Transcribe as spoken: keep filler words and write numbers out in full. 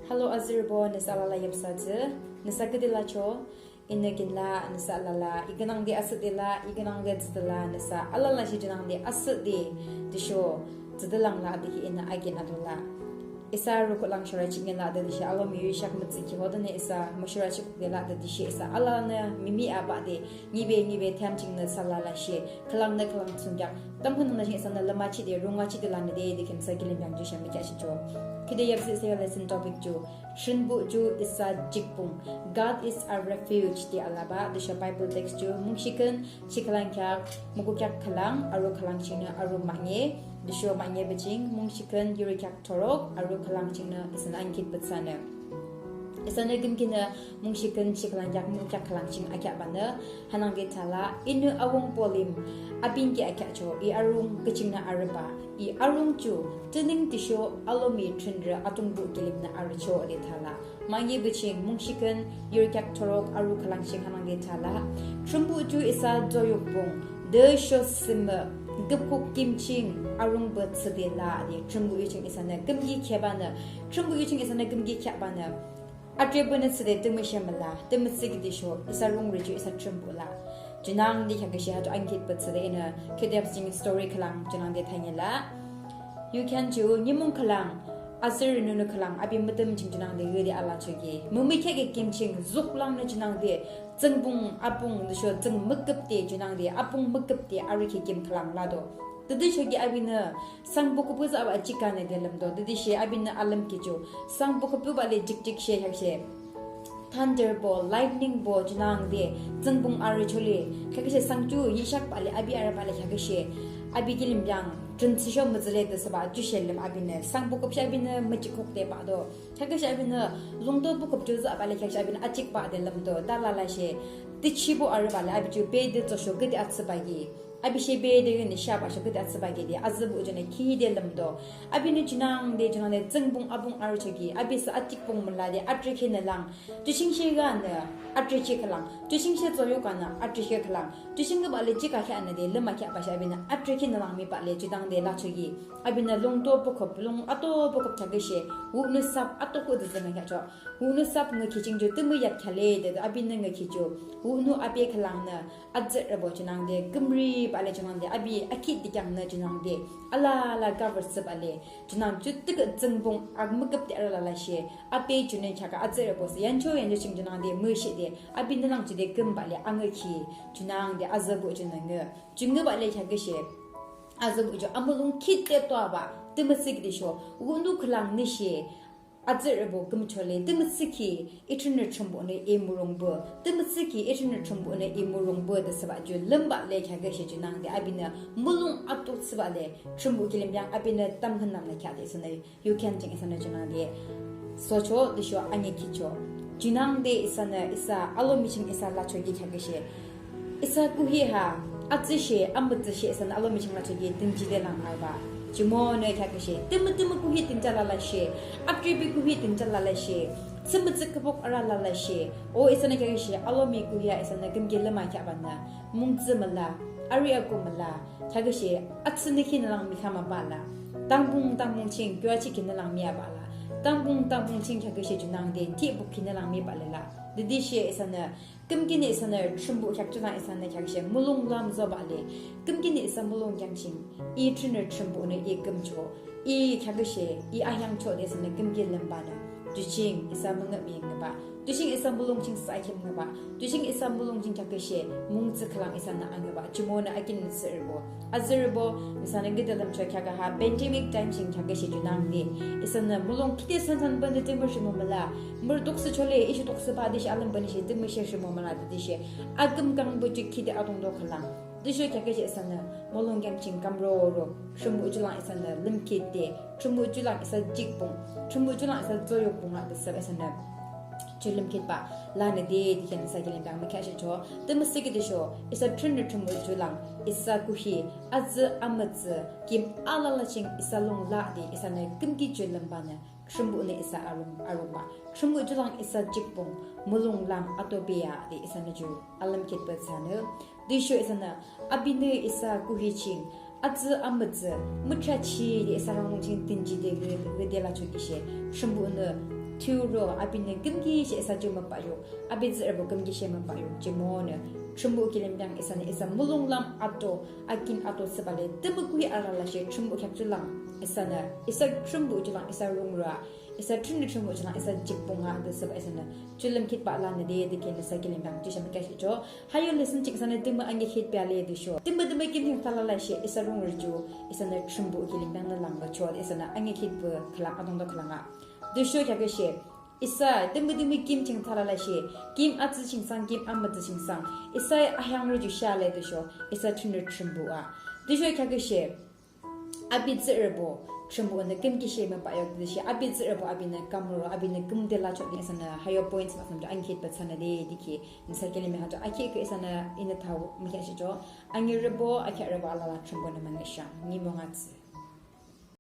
Hello azürübo, nüsa alala yapsa tsü, nüsa küde lachoh? Inü kinla nüsa alala, I künangde asühde la, I künangde tsüde la, nüsa alalashe junangde asühde tüsho tsüde lang la tüki inü akin ato la. Isa rukhüh lang shorachik ngüla tütüshe alomi yusheak mütsükhi hodenü isa müshorachikde la tütüshe isa alalanü mimi abah de ngibe ngibe thiyam chingnü isa alalashe khülangnü khülang thsungkheak tamkhüntamnü ching isanü lümachihde rungachihde lanü de tüki nüsa kilim yang jushe mükheahshihchoh. Küde yapsa isa lesson topic ju Thrünpuh ju isa jikpung, God is our refuge de alabah. Tüsho Bible text ju Mungshikhün chiklang kheak mukukheak khülang, arü khülang chingnü arü mahne. Tüsho mahne bü ching Mungshikhün yurü kheak thuruk, arü khülang chingnü isanü anikhitpü thsanü. Isanü küyimkinü Mungshikhün chiklang kheak mukukheak khülang ching akheahbanü hanangde thala, Inü awungbo lim abinkih akheahchoh, I arung küchingnü arübah, I arung ju thüning tüsho alomi thrünrü Atungpuh kilimnü arüchoh de thala. Mahne bü ching Mungshikhün yurü kheak thuruk, arü khülang ching hanangde thala, Thrünpuh ju isa zoyukpung, tüsho sühmüh, küpkhuk kim ching arungpü thsüde la de. Thrünpuh yu ching isanü küyimki kheahbanü, Thrünpuh yu ching isanü küyimki kheahbanü, atrepünü thsüde tümüshe müla, tümütüsho isa rungrü ju isa Thrünpuh la. Junangde kheaküshe ha ju anikhitpü thsüde inü küde yapsa ching story khülang junangde thanila. Yukhan ju nimung khülang, azürü nunu khülang api mütüm ching junangde yüde alachoki, mümükheahkhi kim ching zuklangnü junangde tsüngpung apung tüsho tsüng müküpde junangde apung müküpde arükhi kim khülang lado. Tütüchoki apinü sangbukhüpü thsübah jihkhanü de lümdo. Tütüshe apinü alümkhi ju sangbukhüpübah le jikjikshe kheaküshe thunderbo, lightningbo junangde tsüngpung arüchoh le kheaküshe sang ju yusheakbah le api arübah le kheaküshe api kilim yang thrün thsüsho mütsüle de thsübah jushe lüm apinü sangbukhüpshe apinü müjihkhukde bahdo. Kheaküshe apinü lungto bukhüp ju thsübah le kheaküshe apinü ajikbah de lümdo. Tha lalashe tüshibo arübah le api ju bede thsüsho küde athsübahki, apishe bede yunü shabahsho küde athsübahki de azürübo junü khide lümdo. Apinü junangde junangde tsüngpung apung arüchoki api thsü ajikpung mülade atrekhinü lang, ju chingshe kheanü atrekhi khülang, ju chingshe zoyuk kheanü atrekhi khülang, ju ching ngübah le jihkha kheanü de lümakheahbahshe apinü atrekhinü lang mibah le junangde lachoki, apinü lungto bukhüp, lung ato bukhüp kheaküshe wünü sap ato kuh de thsüngü kheahchoh. Wünü sap ngükhi ching ju tümü yapkhea le de apinü ngükhi ju wünü api khülangnü azürübo junangde kümrübah le junangde api akhitde kheangnü junangde alala cover thsübah le junang ju tükhüh tsüngpung ak müküpde arü lalashe api junü kheakü azürübo thsü yancho yancho ching junangde müshihde apinü lang jude kümbah le angükhi junangde azürübo junü ngü ju ngübah le kheaküshe azürübo ju amulong khide tobah tümütüsho wünü khülangnüshe azürübo kümchoh le tümütüsho I thrünrü Thrünpuhnü I mulongpü, tümütüsho I thrünrü Thrünpuhnü I mulongpü de thsübah ju lümbah le kheaküshe junangde apinü mulong ato thsübah le Thrünpuh kilim yang apinü tamkhüntamnü kheahde isanü yukhan ching isanü junangde sochoh tüsho anikhitchoh. Junangde isanü isa alomi ching isa lachoki kheaküshe isa kuhi ha atsüshe amütsüshe isanü alomi ching lachoki dünjide lang arübah. Jumonü kheaküshe tümütümü kuhi dünja lalashe, atrebi kuhi dünja lalashe, thsümütsü küpkhuk arü lalashe, o isanü kheaküshe alomi kuhi ha isanü küyimki lümakheahbanü mungtsü müla, arü aku müla, kheaküshe atsünü khinü lang mikhama bah la, dangpung dangpung ching kyoachihkhinü lang mibah la, dangpung dangpung ching kheaküshe junangde thipukhinü lang mibah le la. Tütüshe isanü küyimkinü isanü Thrünpuh kheak ju lang isanü kheaküshe mulong lam zobah le, küyimkinü isa mulong kheak ching I thrünrü Thrünpuhnü I kümchoh, I kheaküshe I ahiangchoh de isanü küyimki lümbanü ju ching isa müngühmühi ngübah, ju ching isa mulong ching thsakhim ngübah, ju ching isa mulong ching kheaküshe mungtsü khülang isanü angübah. Jumonü akinrü tsührübo, azürübo, isanü ngüde lümchoh kheakü ha pandemic time ching kheaküshe junangde isanü mulong khide sansanbanü tümü rhimo müla, mürütuksü chole ishutuksübah tüshe alümbanüshe tümüshe rhimo müla tütüshe aküm kangbuh ju khide adungto khülang tüsho kheaküshe isanü mulong kheak ching kamruhroro Thrünpuh ju lang isanü lümkhitde, Thrünpuh ju lang isa jikpung, Thrünpuh ju lang isa zoyukpung la de thsübah isanü ju lümkhitbah lanü de tüki nüsa kilim yang mükheahshihchoh. Tümütüsho isa thrünrü Thrünpuh ju lang isa kuhi atsü amütsü kim alala ching isa lung la de isanü küyimki ju lümbanü Thrünpuhnü isa arung arungbah, Thrünpuh ju lang isa jikpung, mulong lang atobea de isanü ju alümkhitpü thsanü. Tüsho isanü apinü isa kuhi ching atsü amütsü müthrachi de isa rhangdung ching dünjide ngü ngüde lachokishe Thrünpuhnü Thiyuro apinü küyimkishe isa ju mübah yo, api tsührübo küyimkishe mübah yo. Jumonü Thrünpuh kilim peang isanü isa mulonglam ato, akin ato thsübah le tümü kuhi alalashe Thrünpuh kheak ju lang isanü, isa Thrünpuh ju lang isa rungrü a, isa thrünrü Thrünpuh ju lang isa jikpung a de thsübah isanü ju lümkhitbah lanü de, de ki nüsa kilim peang ju sha mükheahshihcho. Ha yo lesson ching isanü tümü anikhitbah le tüsho tümütümü kim ching thsülalashe isa rungrü ju isanü Thrünpuh kilim peangnü langchoh de isanü anikhitbah khülang, adungto khülang a. Tüsho kheaküshe isa tümütümü kim ching thsülalashe, kim atsü ching thsang, kim amütsü ching thsang, isa aheangrü ju shale tüsho isa thrünrü Thrünpuh a. Tüsho kheaküshe api tsührübo Thrünpuhnü küyimkishe mübah yo tüshe api tsührübo apinü kamruhroro, apinü kümde lachoh de isanü ha yo points mahsam ju anikhitbah thsanü de, de ki nüsa kilim peang ha ju akheahkhi isanü inü tha mükheahshihcho. Anirübo, akheahrübo alala Thrünpuhnü müngühshang. Nimung atsü.